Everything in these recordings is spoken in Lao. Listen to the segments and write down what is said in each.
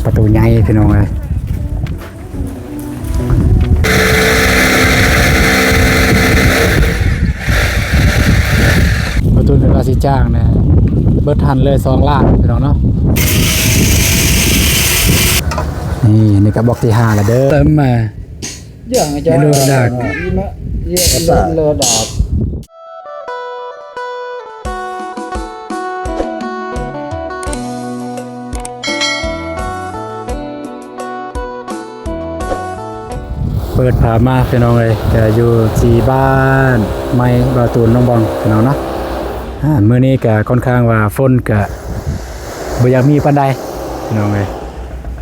ປະຕູໃຫຍ່ພີ່ນ້ອງເອີຍ. ປະຕູເພິ່ນວ່າຊິຈ້າງນະ ເບິດຫັ້ນເລີຍສອງລ້ານພີ່ນ້ອງເນາະ. ນີ້ ນີ້ກໍບລັອກທີຫ້າແລ້ວເດີ. ເຕີມມາ ເປີດພາບມາພີ່ນ້ອງເອີຍ ກະຢູ່ທີ່ບ້ານໃໝ່ບ່າວຕູນ ນ້ອງບອງ ພີ່ນ້ອງເນາະ. ອາ ມື້ນີ້ກະຄ່ອນຂ້າງວ່າຝົນກະບໍ່ຢາກມີປານໃດພີ່ນ້ອງເອີຍ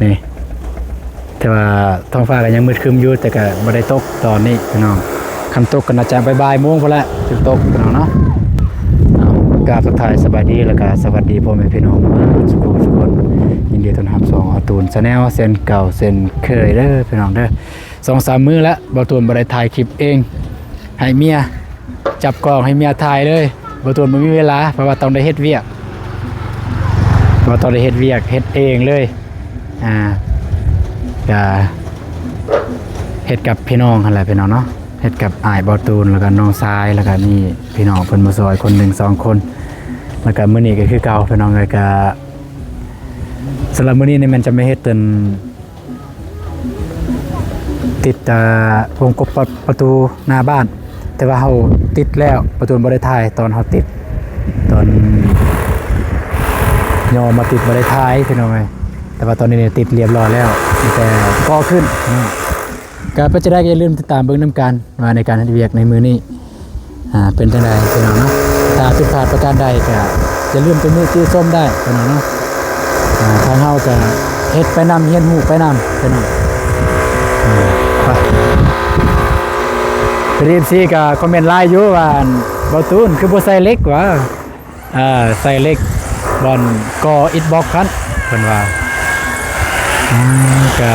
ນີ້. ແຕ່ວ່າທ້ອງຟ້າກໍຍັງມືດຄຶ້ມຢູ່ ແຕ່ກໍບໍ່ໄດ້ຕົກຕອນນີ້ພີ່ນ້ອງ. ຄັນຕົກກໍໜ້າຈະບ່າຍໆໂມງພຸ້ນແຫຼະ ຈຶ່ງຕົກພີ່ນ້ອງເນາະ. ເອົາ ກາບທັກທາຍສະບາຍດີ ແລ້ວກໍສະຫວັດດີພໍ່ແມ່ພີ່ນ້ອງເບິດສູ່ຜູ້ສູ່ຄົນ. ຍິນດີຕ້ອນຮັບຊ່ອງອາຕູນ Channel ເຊັ່ນເກົ່າເຊັ່ນເຄີຍເດີພີ່ນ້ອງເດີ. ສອງສາມມື້ແລ້ວ ບ່າວຕູນບໍ່ໄດ້ຖ່າຍຄລິບເອງ ໃຫ້ເມຍຈັບກ້ອງ ໃຫ້ເມຍຖ່າຍເລີຍ. ບ່າວຕູນບໍ່ມີເວລາ ເພາະວ່າຕ້ອງໄດ້ເຮັດວຽກ ເພາະວ່າຕ້ອງໄດ້ເຮັດວຽກ ເຮັດເອງເລີຍ. ອ່າ ກະເຮັດກັບພີ່ນ້ອງຫັ້ນແຫຼະພີ່ນ້ອງເນາະ ເຮັດກັບອ້າຍບ່າວຕູນ ແລ້ວກໍນ້ອງຊາຍ ແລ້ວກໍມີພີ່ນ້ອງເພິ່ນມາຊ່ອຍຄົນໜຶ່ງສອງຄົນ. ແລ້ວກໍມື້ນີ້ກໍຄືເກົ່າພີ່ນ້ອງເອີຍ. ກະສຳລັບມື້ນີ້ນີ້ແມ່ນຈະມາເຮັດເປັນ ຕິດ ອ່າ ວົງກົບປະ ປະຕູໜ້າບ້ານ ແຕ່ວ່າເຮົາຕິດແລ້ວ ປະຕູນບໍ່ໄດ້ຖ່າຍຕອນເຮົາຕິດ ຕອນຍໍມາຕິດບໍ່ໄດ້ຖ່າຍພີ່ນ້ອງເອີຍ. ແຕ່ວ່າຕອນນີ້ຕິດລຽບຮ້ອຍແລ້ວ ມີແຕ່ກໍ່ຂຶ້ນເນາະ. ກະເປັນຈັ່ງໃດກໍຢ່າລືມຕິດຕາມເບິ່ງນຳກັນວ່າໃນການເຮັດວຽກໃນມື້ນີ້ ອ່າ ເປັນຈັ່ງໃດພີ່ນ້ອງເນາະ. ຖ້າຜິດພາດປະການໃດກໍຢ່າລືມຕິຕິຊົມໄດ້ພີ່ນ້ອງເນາະ. ອ່າ ທາງເຮົາກໍເຮັດໄປນຳ ຮຽນຮູ້ໄປນຳພີ່ນ້ອງ. ອ່າ ໄປ ເອັຟຊີກໍຄອມເມັນຫຼາຍຢູ່ວ່າ ອັນ ບ່າວຕູນຄືບໍ່ໃສ່ເຫຼັກຫວາ ເອີ ໃສ່ເຫຼັກບ່ອນກໍ່ອິດບລັອກຫັ້ນ ເພິ່ນວ່າ. ອືມ ກະ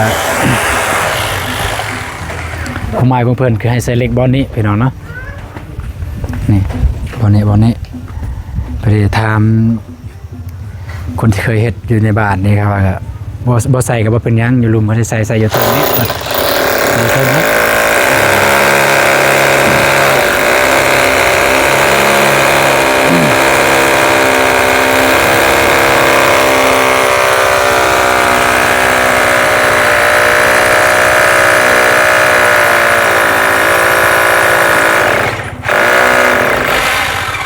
ຄວາມໝາຍຂອງເພິ່ນຄືໃຫ້ໃສ່ເຫຼັກບ່ອນນີ້ພີ່ນ້ອງເນາະ. ນີ້ ບ່ອນນີ້ ບ່ອນນີ້ ໄປຖາມຄົນທີ່ເຄີຍເຮັດຢູ່ໃນບ້ານນີ້ ເຂົາວ່າບໍ່ ບໍ່ໃສ່ກໍບໍ່ເປັນຫຍັງ ຢູ່ລຸ່ມເພິ່ນໃສ່ ໃສ່ຢູ່ເທິງນີ້ ຢູ່ເທິງນີ້.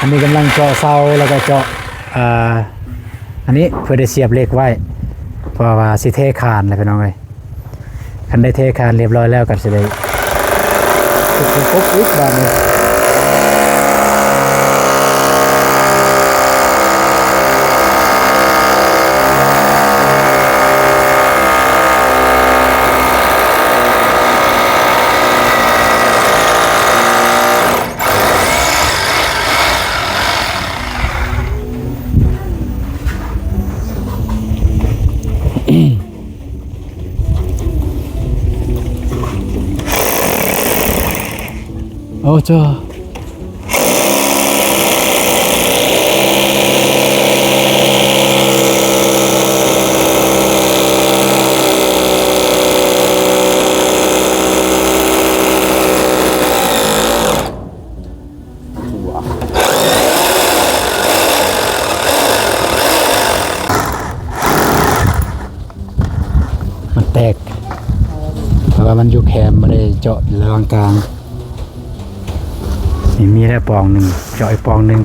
ອັນນີ້ກຳລັງເຈາະເສົາ ແລ້ວກໍເຈາະ ອ່າ ອັນນີ້ເພື່ອໄດ້ສຽບເຫຼັກໄວ້ ເພາະວ່າຊິເທຄານແລ້ວພີ່ນ້ອງເອີຍ. ຄັນໄດ້ເທຄານລຽບຮ້ອຍແລ້ວກໍຊິໄດ້ປຸກໆໆ ບາດນີ້. ໂອ້ ເຈົ້າ. ມັນແຕກ ເພາະວ່າມັນຢູ່ແຄມ ບໍ່ໄດ້ເຈາະລະຫວ່າງກາງ. ນີ້ມີແລ້ວປ່ອງໜຶ່ງ ເຈາະອີກປ່ອງໜຶ່ງ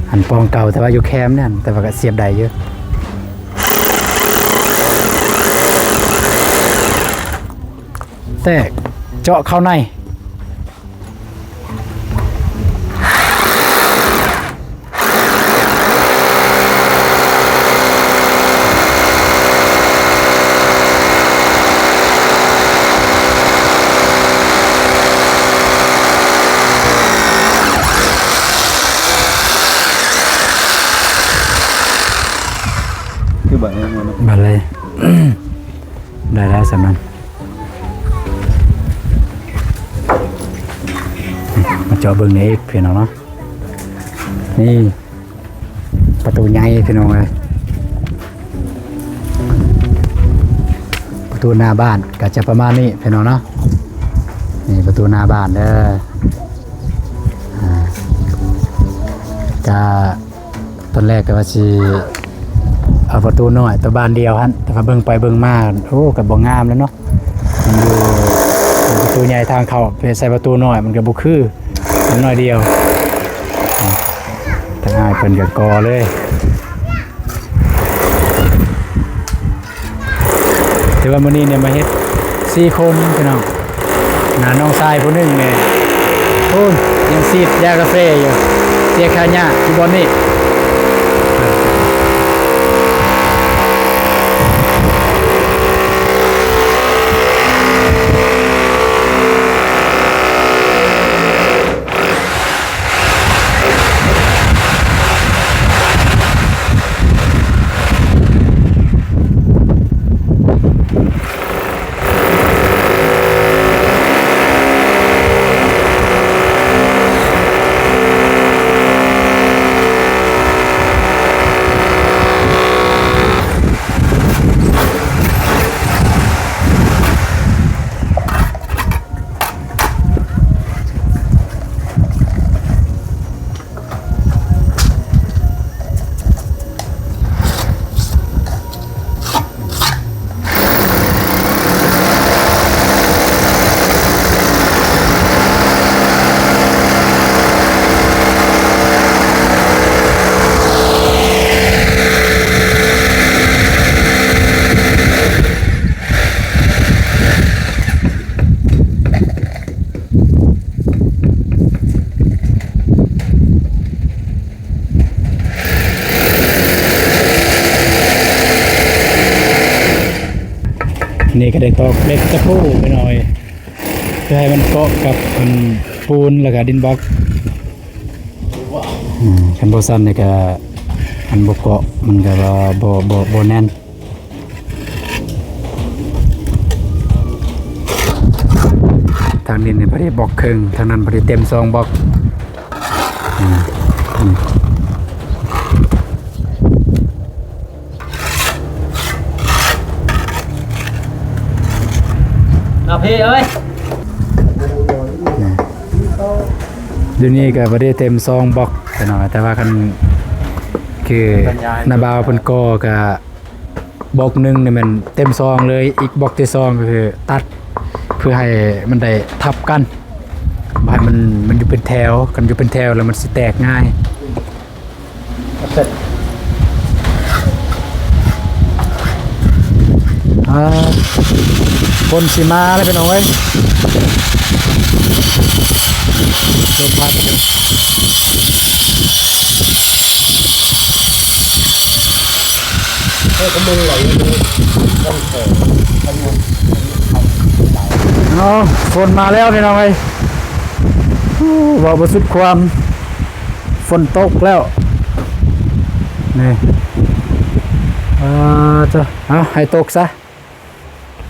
ອັນປ່ອງເກົ່າ ແຕ່ວ່າຢູ່ແຄມນັ້ນ ແຕ່ວ່າກໍສຽບໄດ້ຢູ່. ແຕກ ເຈາະເຂົ້າໃນ. ຄືບາດນີ້ເນາະ ບາດເລີຍ ໄດ້ແລ້ວສ່ຳນັ້ນ. ມາເຈາະເບິ່ງນີ້ອີກພີ່ນ້ອງເນາະ. ນີ້ປະຕູໃຫຍ່ພີ່ນ້ອງເອີຍ. ປະຕູໜ້າບ້ານກໍຈະປະມານນີ້ພີ່ນ້ອງເນາະ. ນີ້ປະຕູໜ້າບ້ານເດີ. ອ່າ ກະ ຕອນແລກກໍວ່າຊິເອົາປະຕູນ້ອຍ ຕົວບານດຽວຫັ້ນ ແຕ່ວ່າເບິ່ງໄປເບິ່ງມາ ໂອ້ ກໍບໍ່ງາມແລ້ວເນາະ. ມັນຢູ່ ປະຕູໃຫຍ່ທາງເຂົ້າ ໄປໃສ່ປະຕູນ້ອຍ ມັນກໍບໍ່ຄື ມັນນ້ອຍດຽວ. ທາງອ້າຍເພິ່ນກໍກໍ່ເລີຍ. ແຕ່ວ່າມື້ນີ້ນີ້ມາເຮັດສີ່ຄົນພີ່ນ້ອງ. ໜ້ານ້ອງຊາຍຜູ້ໜຶ່ງນີ້ ໂອ້ຍ ຍັງສີດຢາກາເຟຢູ່ ເສຍຄ່າຫຍ້າຢູ່ບ່ອນນີ້. ນີ້ກໍໄດ້ຕອກເຫຼັກຕະປູໄປໜ້ອຍ ເພື່ອໃຫ້ມັນເກາະກັບອັນປູນ ແລ້ວກໍດິນບລັອກ. ອືມ ຄັນບໍ່ຊັ້ນນີ້ກໍ ມັນບໍ່ເກາະ ມັນກໍວ່າບໍ່ ບໍ່ ບໍ່ແໜ້ນ. ທາງນີ້ນີ້ພໍດີບລັອກເຄິ່ງ ທາງນັ້ນພໍດີເຕັມສອງບລັອກ. ອືມ ອືມ ນະພີ່ເອີຍ ຢູ່ນີ້ກໍບໍ່ໄດ້ເຕັມສອງບລັອກພີ່ນ້ອງ ແຕ່ວ່າຄັນຄືນາບ່າວເພິ່ນກໍ່ກໍ ບລັອກໜຶ່ງນີ້ແມ່ນເຕັມສອງເລີຍ ອີກບລັອກທີສອງກໍຄືຕັດ ເພື່ອໃຫ້ມັນໄດ້ທັບກັນ ບໍ່ໃຫ້ມັນ ມັນຢູ່ເປັນແຖວ ຄັນຢູ່ເປັນແຖວແລ້ວມັນຊິແຕກງ່າຍ. ອ່າ ຝົນຊິມາແລ້ວພີ່ນ້ອງເອີຍ. ລົມພັດ ເອີ ກໍມັນໄຫຼຢູ່ ເອົາ ຝົນມາແລ້ວພີ່ນ້ອງເອີຍ. ໂອ້ ເວົ້າບໍ່ສຸດຄວາມ ຝົນຕົກແລ້ວນີ້. ອ່າ ເຈົ້າ ເອົາ ໃຫ້ຕົກຊະ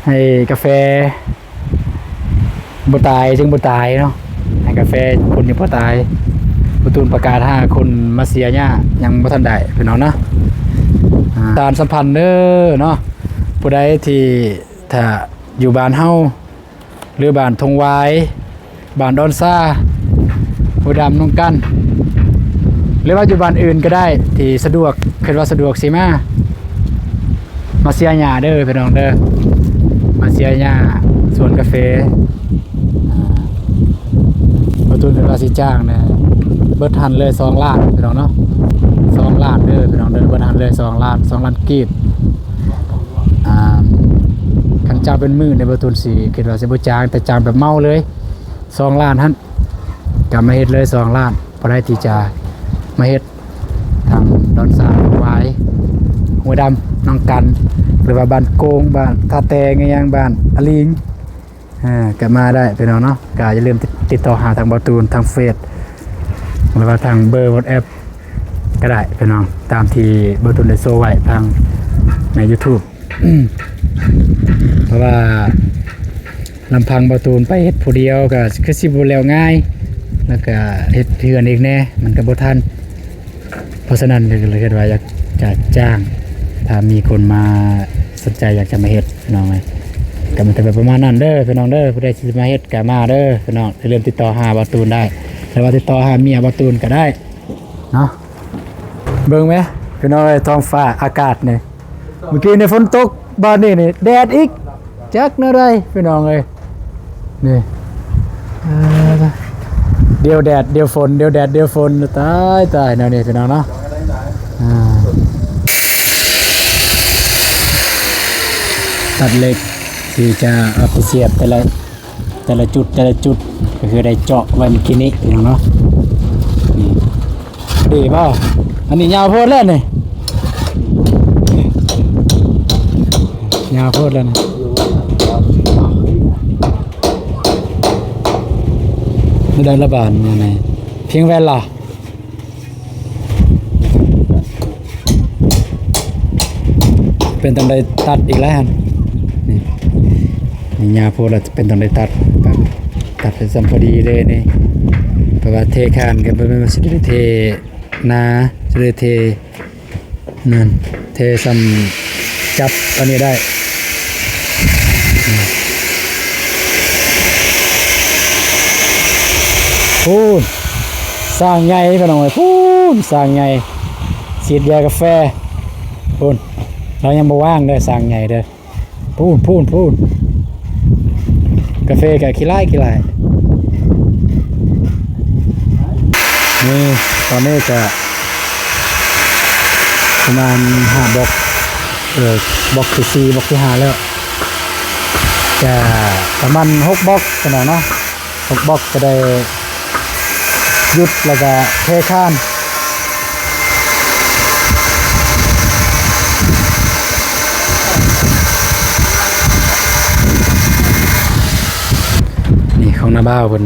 ໃຫ້ກາແຟບໍ່ຕາຍ ຈຶ່ງບໍ່ຕາຍເນາະ ໃຫ້ກາແຟຄົນຍັງບໍ່ຕາຍ. ປະຕູນປະກາດຫາຄົນມາເສຍຫຍ້າ ຍັງບໍ່ທັນໄດ້ພີ່ນ້ອງເນາະ. ອ່າ ສານສຳພັນເດີເນາະ ຜູ້ໃດທີ່ ຖ້າຢູ່ບ້ານເຮົາ ຫຼື ບ້ານທົ່ງຫວາຍ ບ້ານດອນຊາ ໂພດຳ ໜອງກັນ ຫຼືວ່າຢູ່ບ້ານອື່ນກໍໄດ້ ທີ່ສະດວກ ຄິດວ່າສະດວກຊິມາ ມາເສຍຫຍ້າເດີພີ່ນ້ອງເດີ ມາເສຍຫຍ້າສວນກາເຟ. ອ່າ ປະຕູນເພິ່ນວ່າຊິຈ້າງນະ ເບິດຫັ້ນເລີຍສອງລ້ານພີ່ນ້ອງເນາະ ສອງລ້ານເດີພີ່ນ້ອງເດີ ເບິດຫັ້ນເລີຍສອງລ້ານ ສອງລ້ານກີບ. ອ່າ ຄັນຈ້າງເປັນມື້ນີ້ ປະຕູນຊິ ຄິດວ່າຊິບໍ່ຈ້າງ ແຕ່ຈ້າງແບບເໝົາເລີຍ ສອງລ້ານຫັ້ນ ກໍມາເຮັດເລີຍສອງລ້ານ. ຜູ້ໃດທີ່ຈະມາເຮັດທາງດອນຊາ ຫວາຍ ຫ້ວຍດຳ ໜອງກັນ ຫຼືວ່າບ້ານໂກງ ບ້ານທ່າແຕງ ຫຍັງ ບ້ານອາລີງ ອ່າ ກໍມາໄດ້ພີ່ນ້ອງເນາະ. ກໍຢ່າລືມຕິດ ຕິດຕໍ່ຫາທາງບ່າວຕູນທາງເຟສ ຫຼືວ່າທາງເບີວັອດແອັບກໍໄດ້ພີ່ນ້ອງ ຕາມທີ່ບ່າວຕູນໄດ້ໂຊໄວ້ທາງໃນຢູທູບ. ເພາະວ່າລຳພັງບ່າວຕູນໄປເຮັດຜູ້ດຽວກໍຄືຊິບໍ່ແລ້ວງ່າຍ ແລ້ວກໍເຮັດເຮືອນອີກແດ່ ມັນກໍບໍ່ທັນ. ເພາະສະນັ້ນກໍເລີຍຄິດວ່າຢາກຈະຈ້າງ ຖ້າມີຄົນມາສົນໃຈຢາກຈະມາເຮັດພີ່ນ້ອງເອີຍ ກໍມີແຕ່ປະມານນັ້ນເດີພີ່ນ້ອງເດີ ຜູ້ໃດຊິມາເຮັດກໍມາເດີພີ່ນ້ອງ ຢ່າລືມຕິດຕໍ່ຫາບ່າວຕູນໄດ້ ຫຼືວ່າຕິດຕໍ່ຫາເມຍບ່າວຕູນກໍໄດ້ເນາະ. ເບິ່ງແມະພີ່ນ້ອງເອີຍ ທ້ອງຟ້າອາກາດນີ້ ເມື່ອກີ້ນີ້ຝົນຕົກ ບາດນີ້ນີ້ແດດອີກ ຈັກແນວໃດພີ່ນ້ອງເອີຍ ນີ້ ເອີ ດຽວແດດດຽວຝົນ ດຽວແດດດຽວຝົນ ຕາຍ ຕາຍ ແນວນີ້ພີ່ນ້ອງເນາະ. ອ່າ ຕັດເຫຼັກທີ່ຈະເອົາໄປສຽບແຕ່ລະ ແຕ່ລະຈຸດ ແຕ່ລະຈຸດ ກໍຄືໄດ້ເຈາະໄວ້ເມື່ອກີ້ນີ້ພີ່ນ້ອງເນາະ. ນີ້ ດີບໍ່? ອັນນີ້ຍາວໂພດແລ້ວນີ້ ຍາວໂພດແລ້ວນີ້ ໄດ້ລະບາດນີ້ ພຽງແວ່ນລະ ເປັນຕ້ອງໄດ້ຕັດອີກແລ້ວຫັ້ນ ນີ້ ນີ້ຍາວໂພດລະ ເປັນຕ້ອງໄດ້ຕັດ ຕັດໃຫ້ສ່ຳພໍດີເລີຍນີ້ ເພາະວ່າເທຄານກໍບໍ່ແມ່ນວ່າຊິໄດ້ເທໜາ ຊິໄດ້ເທນັ້ນ ເທສ່ຳຈັບອັນນີ້ໄດ້. ພຸ້ນ ຊ່າງໃຫຍ່ພີ່ນ້ອງເອີຍ ພຸ້ນ ຊ່າງໃຫຍ່ ສີດຢາກາແຟ ພຸ້ນ ລາວຍັງບໍ່ວ່າງເດີ ຊ່າງໃຫຍ່ເດີ ພຸ້ນ ພຸ້ນ ພຸ້ນ ກາເຟກໍຂີ້ຫຼາຍ ຂີ້ຫຼາຍ ນີ້ ຕອນນີ້ກໍປະມານຫ້າບລັອກ ເອີ ບລັອກທີສີ່ ບລັອກທີຫ້າແລ້ວ ກະປະມານຫົກບລັອກຊັ້ນເນາະ ຫົກບລັອກກະໄດ້ຢຸດ ແລ້ວກະເທຄານ. ນີ້ຂອງນ້າບ່າວເພິ່ນ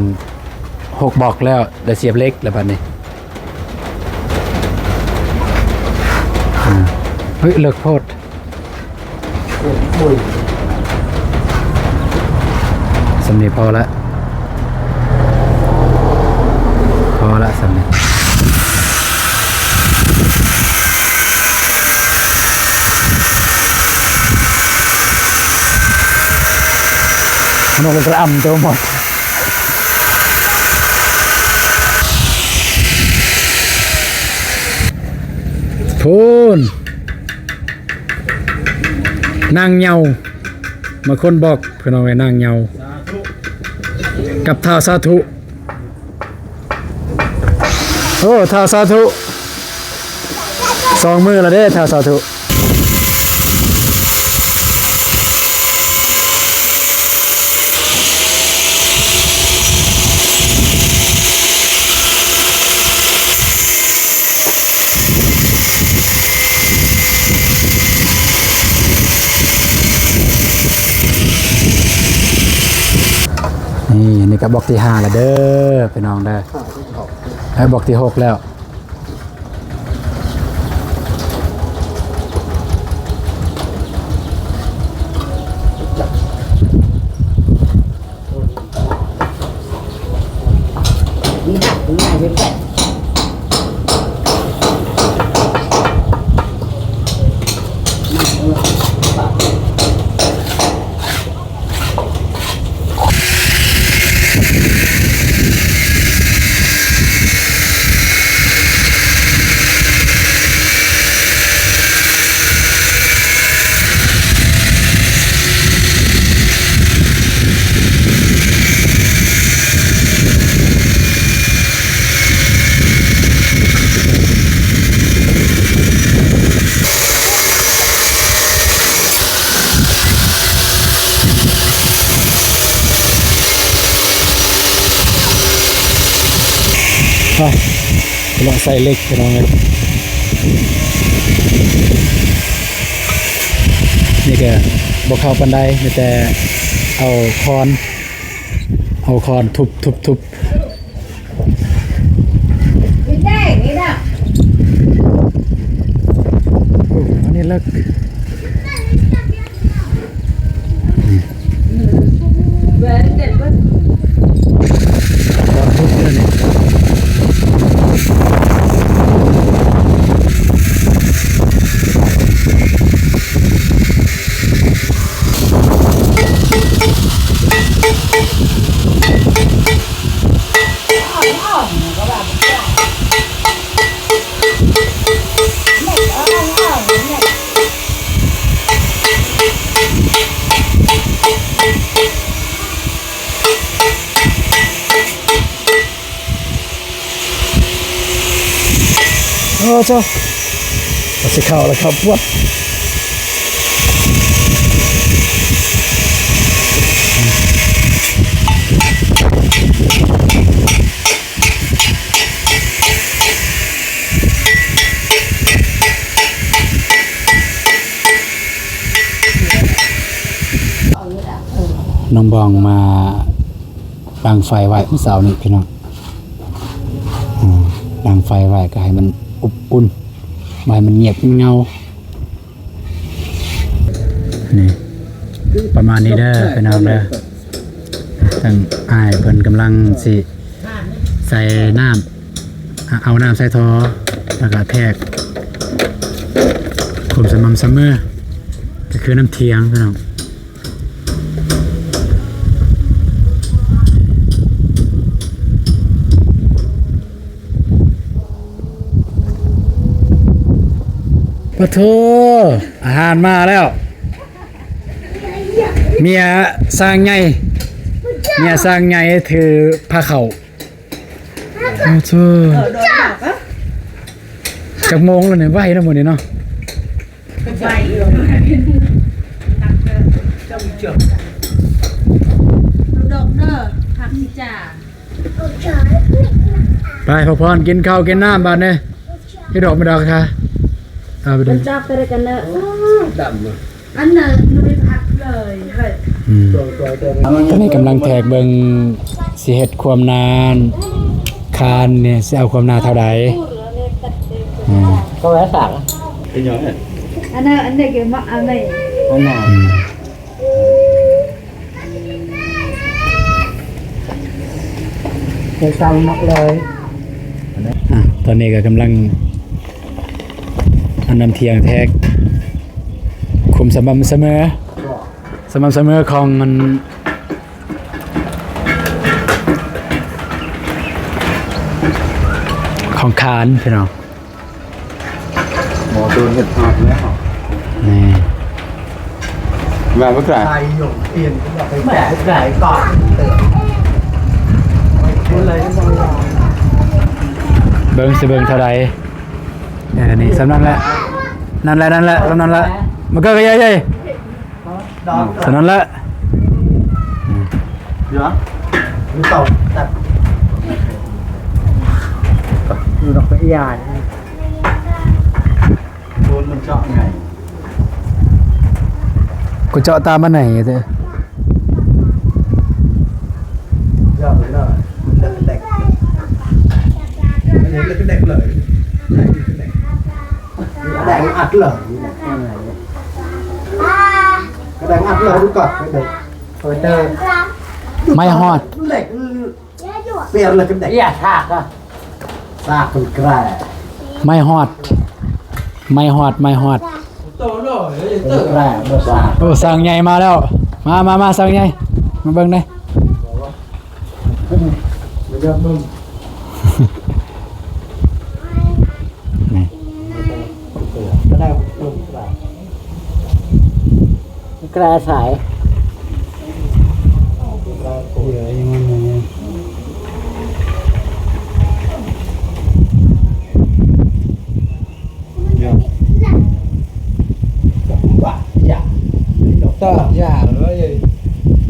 ຫົກບລັອກແລ້ວ ໄດ້ສຽບເຫຼັກແລ້ວບັດນີ້. ອືມ ເຮີ້ຍ ເລິກໂພດ ໂອ້ຍ ສ່ຳນີ້ພໍລະ ພໍລະສ່ຳນີ້ ມັນອອກເປັນກະອຳໂຕໝົດ. ພຸ້ນ ນາງເຍົາ ມາຄົ້ນບລັອກ ພີ່ນ້ອງເອີຍ ນາງເຍົາ ກັບທ້າວສາທຸ ໂອ້ ທ້າວສາທຸ ສອງມື້ແລ້ວເດ້ ທ້າວສາທຸ. ນີ້ ນີ້ກໍບລັອກທີຫ້າແລ້ວເດີພີ່ນ້ອງເດີ ແລະບລັອກທີຫົກແລ້ວ. ໄປ ລອງໃສ່ເຫຼັກ ພີ່ນ້ອງເອີຍ ນີ້ກະບໍ່ເຂົ້າປານໃດ ມີແຕ່ເອົາຄ້ອນ ເອົາຄ້ອນທຸບໆໆ. ໂອ້ ອັນນີ້ເລິກ ນີ້ ນີ້. ເຈົ້າ ເອົາຊິເຂົ້າລະເຂົ້າປວດ. ນ້ອງບອງມາດັງໄຟໄວ້ມື້ເຊົ້ານີ້ພີ່ນ້ອງ. ອືມ ດັງໄຟໄວ້ກໍໃຫ້ມັນອົບອຸ່ນ ບໍ່ໃຫ້ມັນງຽບເຫງົາ. ນີ້ ປະມານນີ້ເດີພີ່ນ້ອງເດີ. ທາງອ້າຍເພິ່ນກຳລັງຊິໃສ່ນ້ຳ ເອົານ້ຳໃສ່ທໍ່ ແລ້ວກໍແທກຄວາມສະໝ່ຳສະເໝີ ກໍຄືນ້ຳທ່ຽງພີ່ນ້ອງ. ປະໂທ ອາຫານມາແລ້ວ. ເມຍຊ່າງໃຫຍ່ ເມຍຊ່າງໃຫຍ່ຖືພາເຂົ້າ. ໂອ້ໂຫ ຈັກໂມງແລ້ວນີ້? ໄວເນາະມື້ນີ້ເນາະ. ໄວຢູ່ ດອກເດີ ຜັກຊິຈາ. ໄປ ພາພອນ ກິນເຂົ້າກິນນ້ຳບາດນີ້. ເຮັດດອກບໍ່ດອກຄະ? ເອົາໄປເດີ ຈັບໄປໄດ້ກັນເດີ. ດຳ ອັນນັ້ນບໍ່ໄດ້ພັກເລີຍເຮີ້ຍ. ອືມ ຕອນນີ້ກຳລັງແທກເບິ່ງຊິເຮັດຄວາມໜາຄານນີ້ ຊິເອົາຄວາມໜາເທົ່າໃດ. ອືມ ເທົ່າໃດສັງ ເປັນຫຍັງ ອັນນັ້ນ ອັນນີ້ກໍມາ ອັນນີ້ ອັນນັ້ນ ອືມ ໃສ່ເຕົາໝົດເລີຍ. ອ່າ ຕອນນີ້ກໍກຳລັງ ອັນນ້ຳທ່ຽງແທກ ຄວາມສະໝ່ຳສະເໝີ ສະໝ່ຳສະເໝີຂອງມັນ ຂອງຄານພີ່ນ້ອງ. ໝໍໂດນເຮັດພາບແລ້ວ ນີ້ ວ່າບໍ່ກະ ໄປຢູ່ ປ່ຽນ ໄປແຈກ ໄປກອດ ເບິ່ງຊິເບິ່ງເທົ່າໃດ. ເອີ ນີ້ ສ່ຳນັ້ນແຫຼະ ນັ້ນແຫຼະ ນັ້ນແຫຼະ ສ່ຳນັ້ນແຫຼະ ມັນກໍໃຫຍ່ໆ. ສະນັ້ນແຫຼະ ເດີ ເຕົາຕັດ ຢູ່ດອກກະຢານ ໂດນມັນເຈາະໄງ ກູເຈາະຕາມມັນໄຫນເດີ ເຈາະໄປເລີຍ ມັນເລີກແດກ ມັນເລີກແດກເລີຍ ແດກອັດເລີຍ. ກະໄດ້ອັດເລີຍ ດູກ່ອນ ເປີດເດີ ໄມ້ຮອດ ເຫຼັກ ເປີດເລີຍ ກະໄດ້ ຢ່າສາກອະ ສາກເປັນແກຣ ໄມ້ຮອດ ໄມ້ຮອດ ໄມ້ຮອດ ແກຣບໍ່ສາກ. ໂອ້ ຊ່າງໃຫຍ່ມາແລ້ວ ມາ ມາ ມາ ຊ່າງໃຫຍ່ ມາເບິ່ງແດ່. ມາເບິ່ງ ນີ້ ກະໄດ້ ກະໄດ້ສາຍ ເຫຼືອອີກມັນນີ້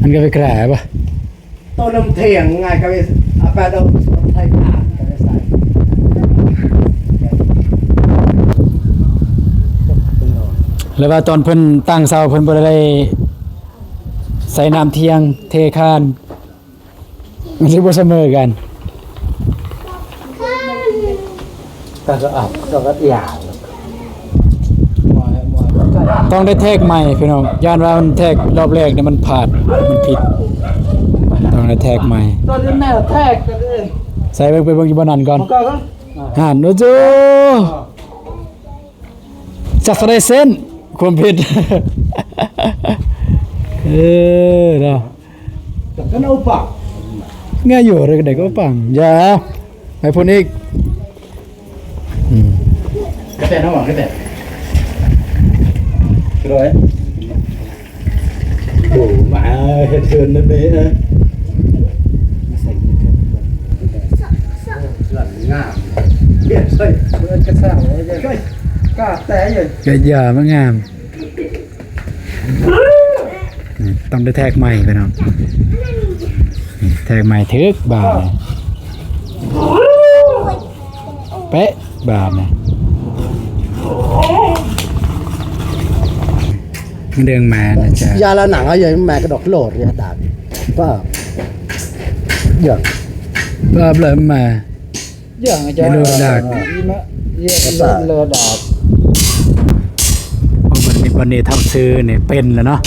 ມັນກໍໄປແກຣບໍ່? ໂຕນ້ຳທ່ຽງງ່າຍກະເວ ອາປາໂດໄທການກະເວໄຊ ຫຼືວ່າຕອນເພິ່ນຕັ້ງເສົາ ເພິ່ນບໍ່ໄດ້ໃສ່ນ້ຳທ່ຽງເທຄານ ມັນຊິບໍ່ສະເໝີກັນ. ຕ້ອງໄດ້ແທກໃໝ່ພີ່ນ້ອງ ຢ້ານວ່າມັນແທກລອບແລກນີ້ມັນພາດ ມັນຜິດ ຕ້ອງໄດ້ແທກໃໝ່. ຕອນນີ້ແມ່ແທກກັນເອງ ໃສ່ເບິ່ງ ໄປເບິ່ງຢູ່ບ່ອນນັ້ນກ່ອນ ມັນກໍ ຫັ້ນ ໂອ້ໂຫ ຈັກສະໄດເສັ້ນ ຄວາມຜິດ ເອີ ເນາະ. ແຕ່ກໍເອົາປາກ ງ່າຍຢູ່ ໄດ້ກໍປັງ ຢ່າ ໄປພຸ້ນອີກ ອືມ ກະແຕນະຫວັງ ກະແຕນະ ໂອ້ ມາເຮັດເຮືອນນຳເດ້ນະ ມາໃສ່ເຮືອນ ເຮືອນງາມ ເປັ ເອີຍ ເອີຍ ກະສ້າງເອີຍ ກະແຕເອີຍ ກະຢ່າມາງາມ. ນີ້ຕ້ອງໄດ້ແທກໃໝ່ພີ່ນ້ອງ ນີ້ແທກໃໝ່ຖືກບາດນີ້ ເປະບາດນີ້ ມັນເດີງມານະຈະ ຢາລະໜັງເອົາຢູ່ແມ່ກະດອກໂລດເລີຍດາກ ປ້າ ຢ່າ ບາບເລີຍມາ ຢ່າງອາຈານ ເລືອດດາກ ເລືອດດາກ ໂອ້ ບັດນີ້ ບັດນີ້ເຖົ້າຊື່ນີ້ເປັນແລ້ວເນາະ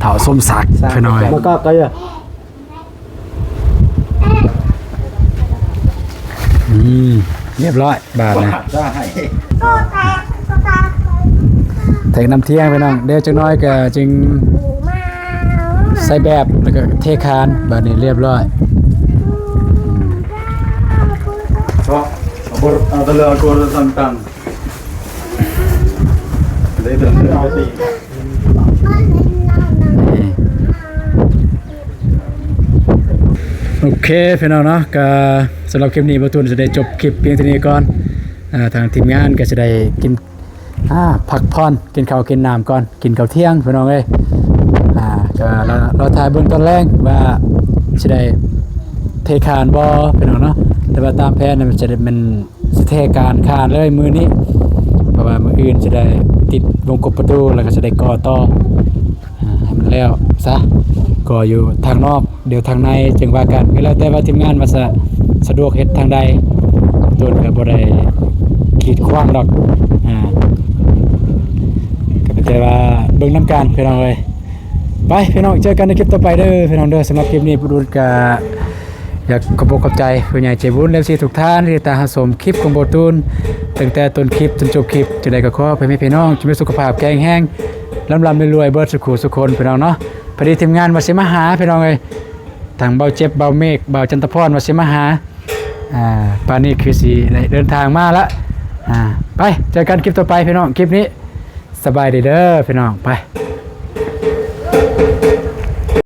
ເຖົ້າສົມສັກ ສາມ ຂ້ານ້ອຍ ມາກະກະ ອືມ ຮຽບຮ້ອຍບາດນະ ແທກນ້ຳທຽງພີ່ນ້ອງ ດຽວຈັກໜ້ອຍກະຈຶ່ງໃສ່ແບບ ແລ້ວກະເທຄານ ບາດນີ້ຮຽບຮ້ອຍ.ໂອເຄພີ່ນ້ອງເນາະ ກະສຳລັບຄລິບນີ້ ບ່າວຕູນຈະໄດ້ຈົບຄລິບພຽງເທົ່ານີ້ກ່ອນ ອາ ທາງທີມງານກະຈະໄດ້ກິນ ອາ ພັກຜ່ອນ ກິນເຂົ້າກິນນ້ຳກ່ອນ ກິນເຂົ້າທ່ຽງພີ່ນ້ອງເອີຍ ອາ ກະລໍ ລໍຖ້າເບິ່ງຕອນແລງວ່າຊິໄດ້ເທຄານບໍ່ພີ່ນ້ອງເນາະ ແຕ່ວ່າຕາມແຜນນະ ມັນຈະໄດ້ ມັນ ຊິເທການຄານເລີຍມື້ນີ້ ເພາະວ່າມື້ອື່ນຈະໄດ້ຕິດວົງກົບປະຕູ ແລ້ວກໍຈະໄດ້ກໍ່ຕໍ່ ອາ ໃຫ້ມັນແລ້ວຊະ ກໍ່ຢູ່ທາງນອກ ດຽວທາງໃນຈຶ່ງວ່າກັນ ກໍແລ້ວແຕ່ວ່າທີມງານວ່າສະ ສະດວກເຮັດທາງໃດ ໂຕນກໍບໍ່ໄດ້ກີດຂວາງດອກ ອາ ກໍມີແຕ່ວ່າເບິ່ງນຳກັນພີ່ນ້ອງເອີຍ. ໄປພີ່ນ້ອງ ເຈີກັນໃນຄລິບຕໍ່ໄປເດີພີ່ນ້ອງເດີ. ສຳລັບຄລິບນີ້ ບຸດອຸດກະຢາກຂອບອົກຂອບໃຈຜູ້ໃຫຍ່ໃຈບຸນ ເອັຟຊີ ທຸກທ່ານທີ່ຕິດຕາມຮັບຊົມຄລິບຂອງບ່າວຕູນ ຕັ້ງແຕ່ຕົ້ນຄລິບຈົນຈົບຄລິບ. ຈັ່ງໃດກໍຂໍໃຫ້ພີ່ນ້ອງຈົ່ງມີສຸຂະພາບແຂງແຮງ ລ່ຳໆລວຍໆເບິດສູ່ຄູ່ສູ່ຄົນພີ່ນ້ອງເນາະ. ພໍດີທີມງານວ່າຊິມາຫາພີ່ນ້ອງເອີຍ ທັງບ່າວເຈັບ ບ່າວເມກ ບ່າວຈັນຕະພອນວ່າຊິມາຫາ ອາ ປານນີ້ຄືຊິໄດ້ເດີນທາງມາລະ ອາ ໄປ ເຈີກັນຄລິບຕໍ່ໄປພີ່ນ້ອງ. ຄລິບນີ້ ສະບາຍດີເດີພີ່ນ້ອງ ໄປ.